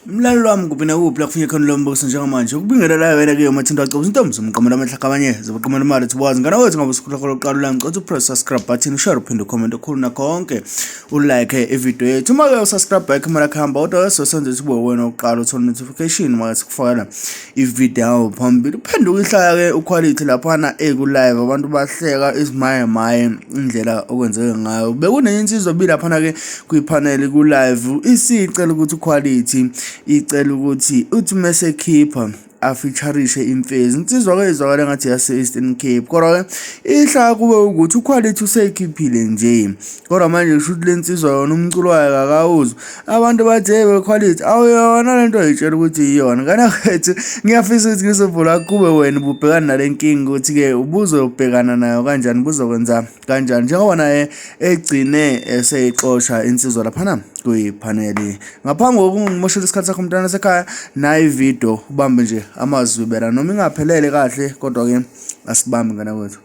Mlaleli wami kuphi nakuphi la kufunye khona lo mbukiso njengamanje ukubingelela wena ke umathinto acobisa intombi zomqamela amahlaka abanye zobuqamela imali thiwazi ngana wethu ngabe usukhulekela uqala la ngicela upress subscribe button ushare uphinde ucomment okhulu nakho konke ulike ivideo yethu uma ke usubscribe yakho imali yakho hamba kodwa ke sosenze ukuthi kube wena oqala uthola notification uma sikufakela ivideo phambili uphenduka ihlaya ke uquality laphana eku live abantu bahleka izimaye maye indlela okwenzeke ngayo bekunenye insizwa bilaphana ke kwiphaneli ku live isicela ukuthi uquality icela ukuthi uthi mese khipha afeaturishe imfezi insizwa ke izwakala ngathi yase Eastern Cape kodwa ke ihla kube ukuthi uquality useyikhiphile nje kodwa manje kusho ukuthi lensizwa yona umculo wayo kakawuzwa abantu bathi hey quality awuyona lento oyitshela ukuthi iyona kana kwethu ngiyafisa ukuthi ngizovula kube wena ububhekana nale nkinga ukuthi ke ubuzobhekana nayo kanjani buzokwenza kanjani njengoba naye egcine eseyixosha insizwa laphana kwiphaneli ngaphambi kokungimoshela isikhathi sakho mntwana sekhaya nayi ividiyo ubambe nje amazwi bela noma ingaphelele kahle kodwa ke asibambe ngana kwethu.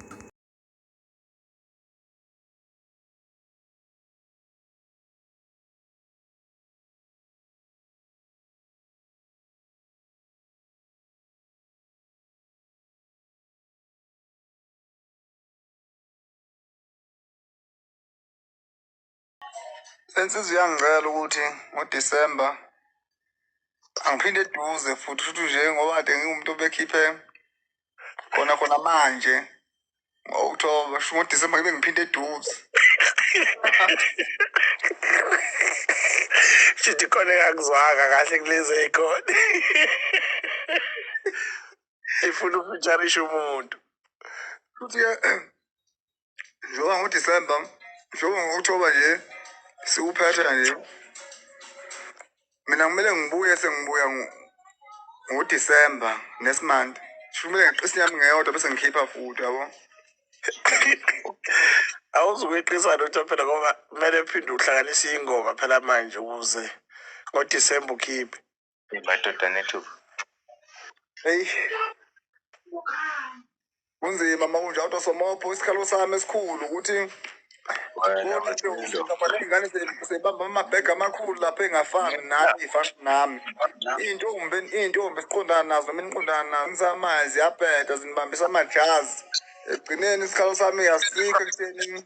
Lensizwa iyangicela ukuthi ngoDisemba angiphinde eduze futhi futhi nje ngoba kade ngiwumuntu obekhiphe khona khona manje ngo-October sho ngoDisemba ngibe ngiphinde eduze. Shuthi khona engakuzwanga kahle kulezi ey'khona. Ifuna ukufeaturisha umuntu. Futhi-ke njengoba ngoDisemba njengoba ngo-October nje siwuphetha nje mina kumele ngibuye sengibuya ngoDisemba next month sho kumele ngiqise yami ngeyodwa bese ngikhipha futhi yabo. Awuzukweqisa lutho phela ngoba kumele phinde uhlanganise iy'ngoma phela manje ukuze ngoDisemba ukhiphe. Madoda nethuba. Eyi kunzima uma kunjalo kodwa somopho isikhalo sami esikhulu ukuthi Wena Mathilo. ingane sebamba amabhegi amakhulu lapha engafani nami ifana nami iy'ntombi iy'ntombi siqondana nazo noma niqondana nazo ngisamazi ziyabheda zinibambisa amajazi ekugcineni isikhalo sami asikho ekutheni.